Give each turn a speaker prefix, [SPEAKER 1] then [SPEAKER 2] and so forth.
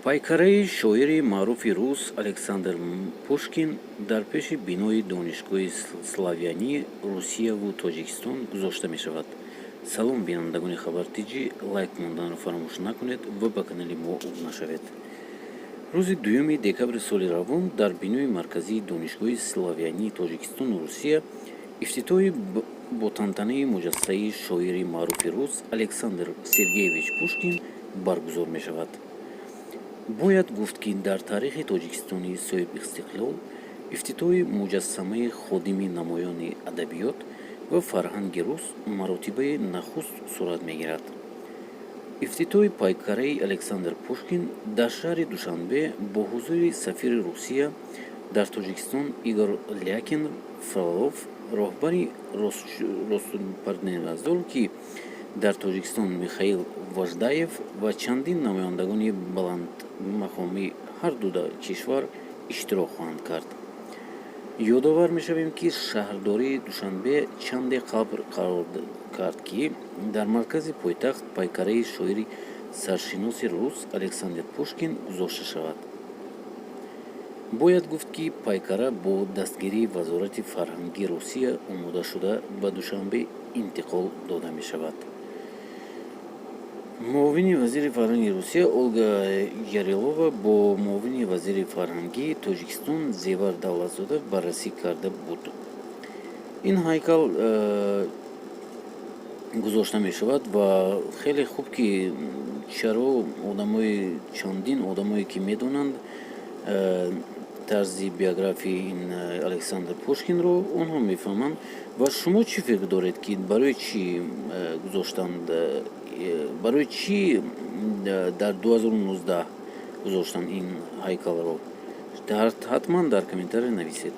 [SPEAKER 1] Пайкараи шоири маъруфи рус Александр Пушкин дар пеши бинои Донишгоҳи славянии Русияву Тоҷикистон гузошта мешавад. Салом, бинандагони Хабар Тиҷӣ, лайк монданро фаромӯш накунед ва ба канали мо обуна шавед. Рӯзи 2 декабри соли равон дар бинои марказии Донишгоҳи славянии Тоҷикистону Русия ифтитоҳи бо тантанаи муҷассамаи шоири маъруфи рус Александр Сергеевич Пушкин баргузор мешавад. Бояд гуфт, ки дар таърихи Тоҷикистони соҳибистиқлол ифтитоҳи муҷассамаи ходими намоёни адабиёт ва фарҳанги рус маротибаи нахуст сурат мегирад. Ифтитоҳи пайкараи Александр Пушкин дар шаҳри Душанбе бо ҳузури сафири Русия дар Тоҷикистон Игор Лякин Фролов, роҳбари Роспотребнадзор ки дар Тоҷикистон Михаил Вождаев ва чандин намояндагони баландмақоми ҳарду кишвар иштирок хоҳанд кард. Ёдовар мешавем, ки шаҳрдории Душанбе чанде қабл қарор кард, ки дар маркази пойтахт пайкараи шоири саршиноси рус Александр Пушкин гузошта шавад. Бояд гуфт, ки пайкара бо дастгирии Вазорати фарҳанги Русия омода шуда, ба Душанбе интиқол дода мешавад. Муовини вазири фарҳанги Русия Ольга Ярилова бо муовини вазири фарҳангии Тоҷикистон Зевар Давлатзода баррасӣ карда буд. Ин ҳайкал гузошта мешавад ва хеле хуб, ки чаро одамои, чандин одамое, ки медонанд тарзи биографияи ин Александр Пушкинро, онҳо мефаҳманд. Ва шумо чӣ фикр доред, ки барои чӣ гузоштанд, барои чӣ дар 2019 гузоштанд ин ҳайкалро? Ҳатман дар комментария нависед.